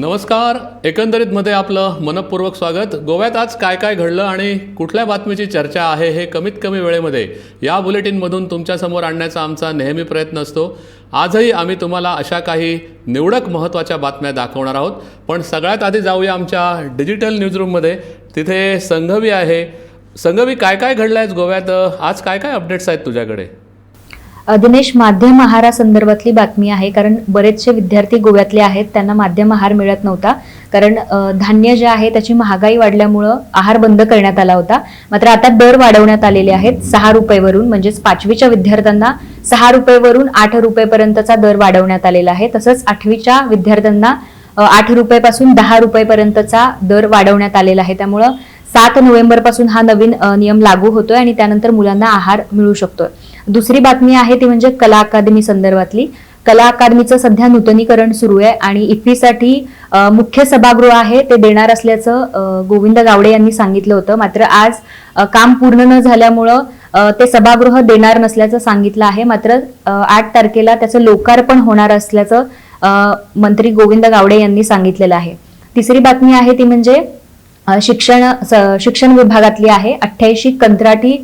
नमस्कार, एकंदरीतमध्ये आपलं मनपूर्वक स्वागत. गोव्यात आज काय काय घडलं आणि कुठल्या बातमीची चर्चा आहे हे कमीत कमी वेळेमध्ये या बुलेटिनमधून तुमच्यासमोर आणण्याचा आमचा नेहमी प्रयत्न असतो. आजही आम्ही तुम्हाला अशा काही निवडक महत्त्वाच्या बातम्या दाखवणार आहोत. पण सगळ्यात आधी जाऊया आमच्या डिजिटल न्यूजरूममध्ये, तिथे संघवी आहे. संघवी, काय काय घडलं आहे गोव्यात आज? काय काय अपडेट्स आहेत तुझ्याकडे? दिनेश, माध्यम आहारासंदर्भातली बातमी आहे, कारण बरेचसे विद्यार्थी गोव्यातले आहेत, त्यांना माध्यम आहार मिळत नव्हता, कारण धान्य जे आहे त्याची महागाई वाढल्यामुळं आहार बंद करण्यात आला होता. मात्र आता दर वाढवण्यात आलेले आहेत 6 रुपयेवरून, म्हणजेच पाचवीच्या विद्यार्थ्यांना 6 रुपयेवरून 8 रुपयेपर्यंतचा दर वाढवण्यात आलेला आहे. तसंच आठवीच्या विद्यार्थ्यांना 8 रुपयेपासून 10 रुपयेपर्यंतचा दर वाढवण्यात आलेला आहे. त्यामुळं 7 नोव्हेंबर पासून हा नवीन नियम लागू होतोय आणि त्यानंतर मुलांना आहार मिळू शकतोय. दुसरी बातमी आहे ती म्हणजे कला अकादमी संदर्भातली. कला अकादमीचं सध्या नूतनीकरण सुरू आहे आणि इफ्फीसाठी मुख्य सभागृह आहे ते देणार असल्याचं गोविंद गावडे यांनी सांगितलं होतं. मात्र आज काम पूर्ण न झाल्यामुळं ते सभागृह देणार नसल्याचं सांगितलं आहे. मात्र 8 तारखेला त्याचं लोकार्पण होणार असल्याचं मंत्री गोविंद गावडे यांनी सांगितलेलं आहे. तिसरी बातमी आहे ती म्हणजे शिक्षण शिक्षण विभागातली आहे. 88 कंत्राटी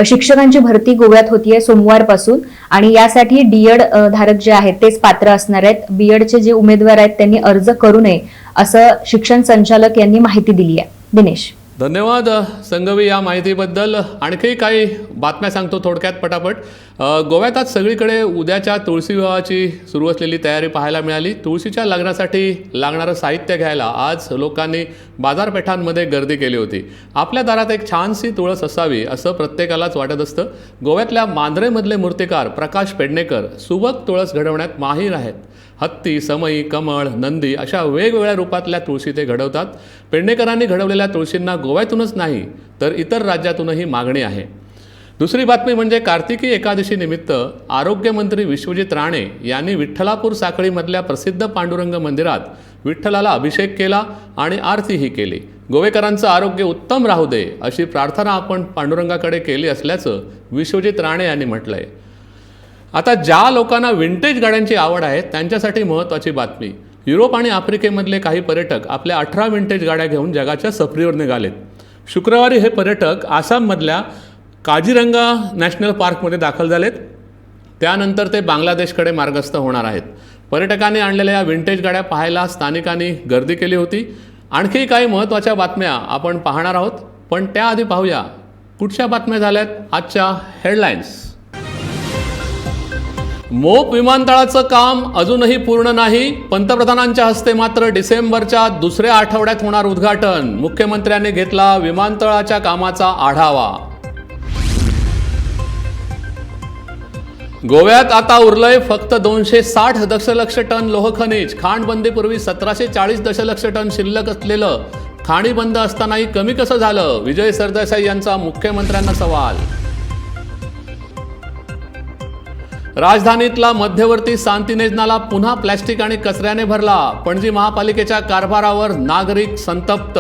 शिक्षकांची भरती गोव्यात होतीये सोमवारपासून आणि यासाठी डीएड धारक जे आहेत तेच पात्र असणार आहेत. बीएडचे जे उमेदवार आहेत त्यांनी अर्ज करू नये असं शिक्षण संचालक यांनी माहिती दिली आहे. दिनेश. धन्यवाद संघवी या माहितीबद्दल. आणखी काही बातम्या सांगतो थोडक्यात पटापट. गोव्यात आज सगळीकडे उद्याच्या तुळशी विवाहाची सुरू असलेली तयारी पाहायला मिळाली. तुळशीच्या लग्नासाठी लागणारं साहित्य घ्यायला आज लोकांनी बाजारपेठांमध्ये गर्दी केली होती. आपल्या दारात एक छानशी तुळस असावी असं प्रत्येकालाच वाटत असतं. गोव्यातल्या मांद्रेमधले मूर्तिकार प्रकाश पेडणेकर सुबक तुळस घडवण्यात माहीर आहेत. हत्ती, समई, कमळ, नंदी अशा वेगवेगळ्या रूपातल्या तुळशी ते घडवतात. पेडणेकरांनी घडवलेल्या तुळशींना गोव्यातूनच नाही तर इतर राज्यातूनही मागणी आहे. दुसरी बातमी म्हणजे कार्तिकी एकादशी निमित्त आरोग्यमंत्री विश्वजित राणे यांनी विठ्ठलापूर साखळीमधल्या प्रसिद्ध पांडुरंग मंदिरात विठ्ठलाला अभिषेक केला आणि आरतीही केली. गोवेकरांचं आरोग्य उत्तम राहू दे अशी प्रार्थना आपण पांडुरंगाकडे केली असल्याचं विश्वजित राणे यांनी म्हटलंय. आता ज्या लोकांना विंटेज गाड्यांची आवड आहे त्यांच्यासाठी महत्त्वाची बातमी. युरोप आणि आफ्रिकेमधले काही पर्यटक आपल्या 18 विंटेज गाड्या घेऊन जगाच्या सफरीवर निघालेत. शुक्रवारी हे पर्यटक आसाममधल्या काझीरंगा नॅशनल पार्कमध्ये दाखल झालेत. त्यानंतर ते बांगलादेशकडे मार्गस्थ होणार आहेत. पर्यटकांनी आणलेल्या या विंटेज गाड्या पाहायला स्थानिकांनी गर्दी केली होती. आणखी काही महत्त्वाच्या बातम्या आपण पाहणार आहोत, पण त्याआधी पाहूया कुठच्या बातम्या झाल्यात आजच्या हेडलाईन्स. मोप विमानतळाचं काम अजूनही पूर्ण नाही. पंतप्रधानांच्या हस्ते मात्र डिसेंबरच्या दुसऱ्या आठवड्यात होणार उद्घाटन. मुख्यमंत्र्यांनी घेतला विमानतळाच्या कामाचा आढावा. गोव्यात आता उरलंय फक्त 260 दशलक्ष टन लोहखनिज. खाणबंदीपूर्वी 1740 दशलक्ष टन शिल्लक असलेलं खाणी बंद असतानाही कमी कसं झालं? विजय सरदेसाई यांचा मुख्यमंत्र्यांना सवाल. राजधानीतला मध्यवर्ती सांतिनेज नाला पुन्हा प्लॅस्टिक आणि कचऱ्याने भरला. पणजी महापालिकेच्या कारभारावर नागरिक संतप्त.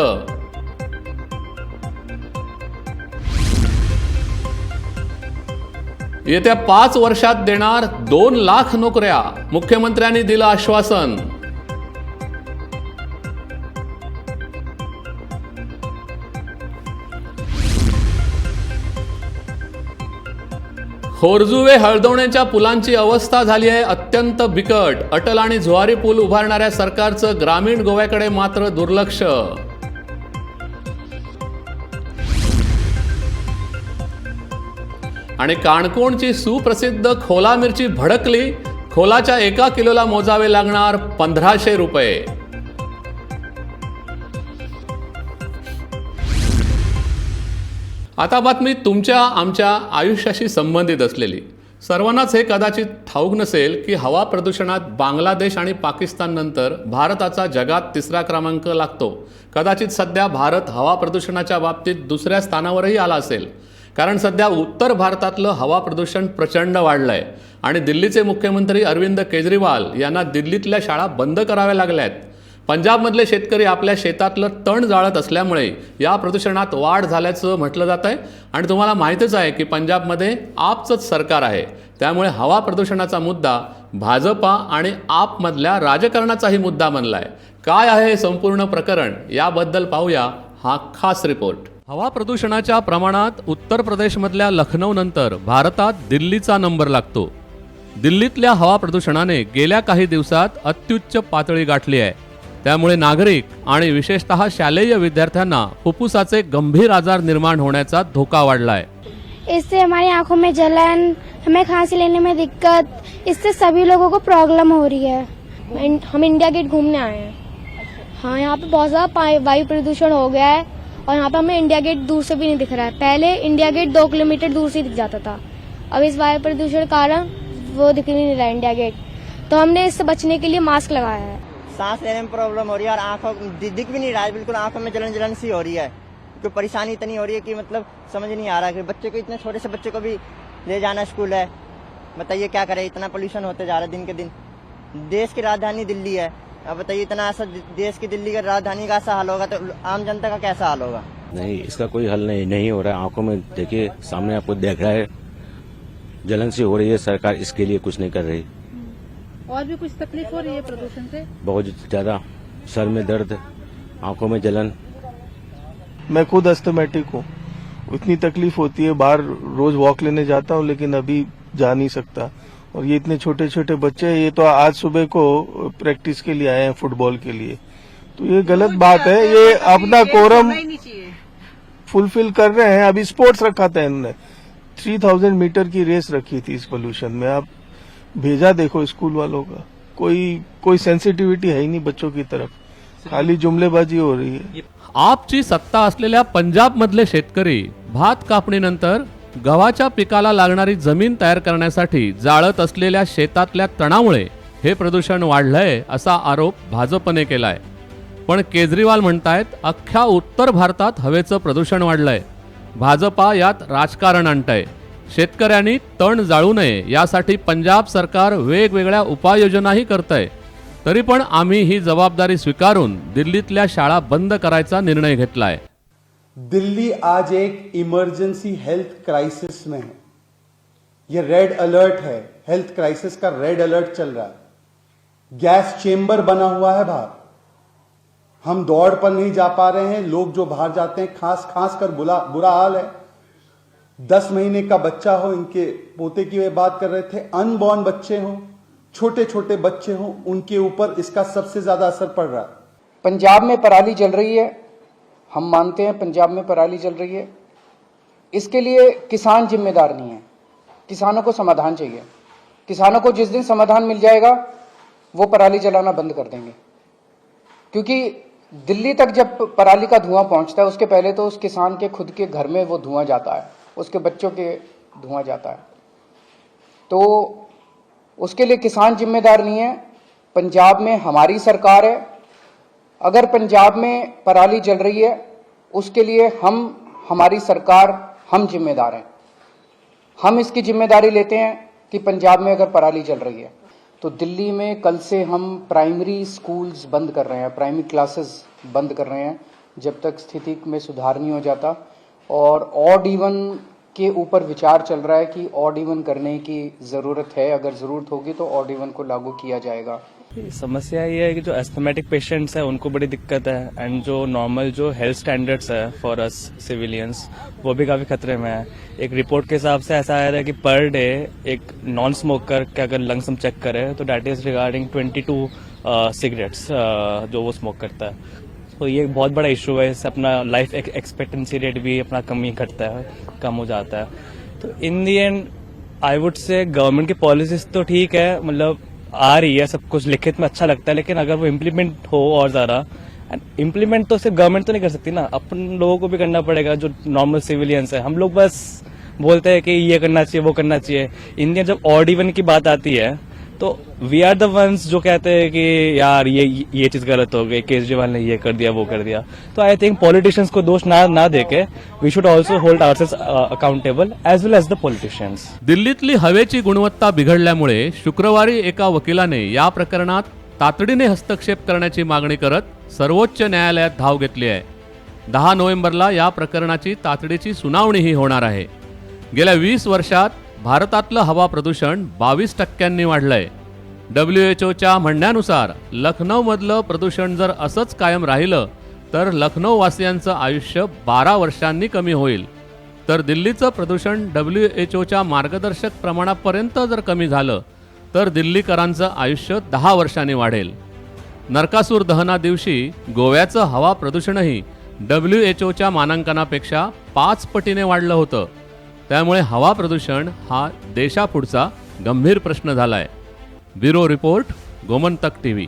येत्या 5 वर्षात देणार 2 लाख नोकऱ्या, मुख्यमंत्र्यांनी दिलं आश्वासन. खोरजुवे हळदवण्याच्या पुलांची अवस्था झाली आहे अत्यंत बिकट. अटल आणि झुआरी पूल उभारणाऱ्या सरकारचं ग्रामीण गोव्याकडे मात्र दुर्लक्ष. आणि काणकोणची सुप्रसिद्ध खोला मिरची भडकली. खोलाच्या 1 किलोला मोजावे लागणार 1500 रुपये. आता बातमी तुमच्या आमच्या आयुष्याशी संबंधित असलेली. सर्वांनाच हे कदाचित ठाऊक नसेल की हवा प्रदूषणात बांगलादेश आणि पाकिस्ताननंतर भारताचा जगात 3रा क्रमांक लागतो. कदाचित सध्या भारत हवा प्रदूषणाच्या बाबतीत 2ऱ्या स्थानावरही आला असेल, कारण सध्या उत्तर भारतातलं हवा प्रदूषण प्रचंड वाढलंय आणि दिल्लीचे मुख्यमंत्री अरविंद केजरीवाल यांना दिल्लीतल्या शाळा बंद कराव्या लागल्या आहेत. पंजाबमधले शेतकरी आपल्या शेतातलं तण जाळत असल्यामुळे या प्रदूषणात वाढ झाल्याचं म्हटलं जात आहे. आणि तुम्हाला माहीतच आहे की पंजाबमध्ये आपचंच सरकार आहे, त्यामुळे हवा प्रदूषणाचा मुद्दा भाजपा आणि आपमधल्या राजकारणाचाही मुद्दा बनला आहे. काय आहे हे संपूर्ण प्रकरण, याबद्दल पाहूया हा खास रिपोर्ट. हवा प्रदूषणाच्या प्रमाणात उत्तर प्रदेशमधल्या लखनौनंतर भारतात दिल्लीचा नंबर लागतो. दिल्लीतल्या हवा प्रदूषणाने गेल्या काही दिवसात अत्युच्च पातळी गाठली आहे. त्यामुळे नागरिक आणि विशेषतः शालेय विद्यार्थ्यांना फुफ्फुसाचे गंभीर आजार निर्माण होण्याचा धोका वाढला आहे. इससे हमारी आंखों में जलन, हमें खांसी लेने में दिक्कत, इससे सभी लोगों को प्रॉब्लम हो रही है. हम इंडिया गेट घूमने आए हैं. हाँ, यहाँ पे बहुत ज्यादा वायु प्रदूषण हो गया है और यहाँ पे हमें इंडिया गेट दूर से भी नहीं दिख रहा है. पहले इंडिया गेट 2 किलोमीटर दूर से दिख जाता था. अब इस वायु प्रदूषण के कारण वो दिख ही नहीं रहा है इंडिया गेट. तो हमने इससे बचने के लिए मास्क लगाया है. सांस लेने में प्रॉब्लम हो रही है और आंखों दिख भी नहीं रहा है बिल्कुल. आंखों में जलन जलन सी हो रही है. कोई परेशानी इतनी हो रही है कि मतलब समझ नहीं आ रहा कि बच्चे को, इतने छोटे से बच्चे को भी ले जाना स्कूल है. बताइए क्या करें? इतना पोल्यूशन होते जा रहा है दिन के दिन. देश की राजधानी दिल्ली है. अब बताइए, इतना ऐसा देश की दिल्ली का राजधानी का ऐसा हाल होगा तो आम जनता का कैसा हाल होगा? नहीं, इसका कोई हल नहीं नहीं हो रहा है. आंखों में देखिए, सामने आपको देख रहा है, जलन सी हो रही है. सरकार इसके लिए कुछ नहीं कर रही. और भी कुछ तकलीफ हो रही है प्रदूषण से? बहुत ज्यादा सर में दर्द, आंखों में जलन. मैं खुद अस्थमेटिक हूँ. इतनी तकलीफ होती है. बाहर रोज वॉक लेने जाता हूँ, लेकिन अभी जा नहीं सकता. और ये इतने छोटे छोटे बच्चे हैं, ये तो आज सुबह को प्रैक्टिस के लिए आए हैं, फुटबॉल के लिए. तो ये गलत बात है. ये अपना कोरम फुलफिल कर रहे हैं. अभी स्पोर्ट्स रखा था इन्होंने, 3000 मीटर की रेस रखी थी. इस पोल्यूशन में आप भेजा देखो स्कूल वालों का. कोई कोई सेंसिटिविटी है ही नहीं बच्चों की तरफ. खाली जुमलेबाजी हो रही है. आपची सत्ता असलेल्या पंजाबमधले शेतकरी भात कापणीनंतर गव्हाच्या पिकाला लागणारी जमीन तयार करण्यासाठी जाळत असलेल्या शेतातल्या तणामुळे हे प्रदूषण वाढलंय, असा आरोप भाजपने केलाय. पण केजरीवाल म्हणतायत, अख्ख्या उत्तर भारतात हवेचं प्रदूषण वाढलंय, भाजपा यात राजकारण आणतंय. शेतकऱ्यांनी तण जाळू नये यासाठी पंजाब सरकार वेगवेगळ्या उपाययोजनाही करतंय. तरी पण आम्ही ही जबाबदारी स्वीकारून दिल्लीतल्या शाळा बंद करायचा निर्णय घेतलाय. दिल्ली आज एक इमरजेंसी हेल्थ क्राइसिस में है. ये रेड अलर्ट है. हेल्थ क्राइसिस का रेड अलर्ट चल रहा है. गैस चेंबर बना हुआ है बाहर. हम दौड़ पर नहीं जा पा रहे हैं. लोग जो बाहर जाते हैं, खांस खांस कर बुरा बुरा हाल है. 10 महीने का बच्चा हो, इनके पोते की वे बात कर रहे थे, अनबॉर्न बच्चे हों, छोटे छोटे बच्चे हों, उनके ऊपर इसका सबसे ज्यादा असर पड़ रहा है. पंजाब में पराली जल रही है. हम मानते हैं, पंजाब में पराली जल रही है. इसके लिए किसान जिम्मेदार नहीं है. किसानों को समाधान चाहिए. किसानों को जिस दिन समाधान मिल जाएगा, वो पराली जलाना बंद कर देंगे, क्योंकि दिल्ली तक जब पराली का धुआं पहुंचता है, उसके पहले तो उस किसान के खुद के घर में वो धुआं जाता है, उसके बच्चों के धुआं जाता है. तो उसके लिए किसान जिम्मेदार नहीं है. पंजाब में हमारी सरकार है. अगर पंजाब में पराली जल रही है, उसके लिए हम, हमारी सरकार, हम जिम्मेदार हैं. हम इसकी जिम्मेदारी लेते हैं कि पंजाब में अगर पराली जल रही है, तो दिल्ली में कल से हम प्राइमरी स्कूल्स बंद कर रहे हैं, प्राइमरी क्लासेस बंद कर रहे हैं, जब तक स्थिति में सुधार नहीं हो जाता. और ऑड इवन के ऊपर विचार चल रहा है कि ऑड इवन करने की ज़रूरत है. अगर ज़रूरत होगी तो ऑड इवन को लागू किया जाएगा. समस्या ये है कि जो एस्थमेटिक पेशेंट्स हैं, उनको बड़ी दिक्कत है एंड जो नॉर्मल जो हेल्थ स्टैंडर्ड्स है फॉर अस सिविलियंस, वो भी काफ़ी खतरे में है. एक रिपोर्ट के हिसाब से ऐसा आया है कि पर डे एक नॉन स्मोकर के अगर लंग्स हम चेक करें तो that is regarding 22 cigarettes जो वो स्मोक करता है. तो ये एक बहुत बड़ा इशू है. इससे अपना लाइफ एक्सपेक्टेंसी रेट भी अपना कम ही घटता है, कम हो जाता है. तो in the end I would say government की पॉलिसीज तो ठीक है, मतलब आ रही है, सब कुछ लिखित में अच्छा लगता है, लेकिन अगर वो इम्प्लीमेंट हो और ज़्यादा. एंड इम्प्लीमेंट तो सिर्फ गवर्नमेंट तो नहीं कर सकती ना, अपन लोगों को भी करना पड़ेगा, जो नॉर्मल सिविलियंस है. हम लोग बस बोलते हैं कि ये करना चाहिए, वो करना चाहिए. इन जब ऑड इवन की बात आती है तो we are the ones जो कहते हैं कि यार, ये चीज गलत हो गई, केजरीवाल ने ये कर दिया, वो कर दिया. तो I think politicians को दोष ना ना देके we should also hold ourselves accountable as well as the politicians. दिल्लीतली हवेची गुणवत्ता बिघडल्यामुळे शुक्रवारी एका वकिलाने या प्रकरणात तातडीने हस्तक्षेप करण्याची मागणी करत सर्वोच्च न्यायालयात धाव घेतली आहे. 10 नोव्हेंबरला या प्रकरणाची तातडीची सुनावणीही होणार आहे. गेल्या 20 वर्षात भारतातलं हवा प्रदूषण 22 टक्क्यांनी वाढलंय. WHO च्या म्हणण्यानुसार लखनौमधलं प्रदूषण जर असंच कायम राहिलं तर लखनौवासियांचं आयुष्य 12 वर्षांनी कमी होईल. तर दिल्लीचं प्रदूषण WHO च्या मार्गदर्शक प्रमाणापर्यंत जर कमी झालं तर दिल्लीकरांचं आयुष्य 10 वर्षांनी वाढेल. नरकासूर दहना दिवशी गोव्याचं हवा प्रदूषणही WHO च्या मानांकनापेक्षा 5 पटीने वाढलं होतं. त्यामुळे हवा प्रदूषण हा देशापुढचा गंभीर प्रश्न झाला आहे. Bureau report, Gomantak TV.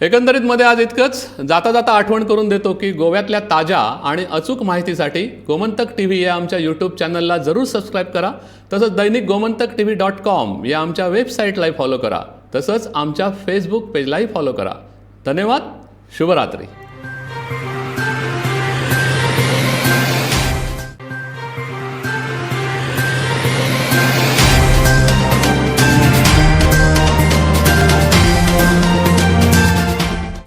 एकंदरीत मध्ये आज इतकंच. जाता जाता आठवण करून देतो की गोव्यातल्या ताज्या आणि अचूक माहितीसाठी गोमंतक टीव्ही या आमच्या यूट्यूब चॅनलला जरूर सबस्क्राईब करा. तसंच दैनिक गोमंतक TV.com या आमच्या वेबसाईटलाही फॉलो करा. तसंच आमच्या फेसबुक पेजलाही फॉलो करा. धन्यवाद. शुभरात्री.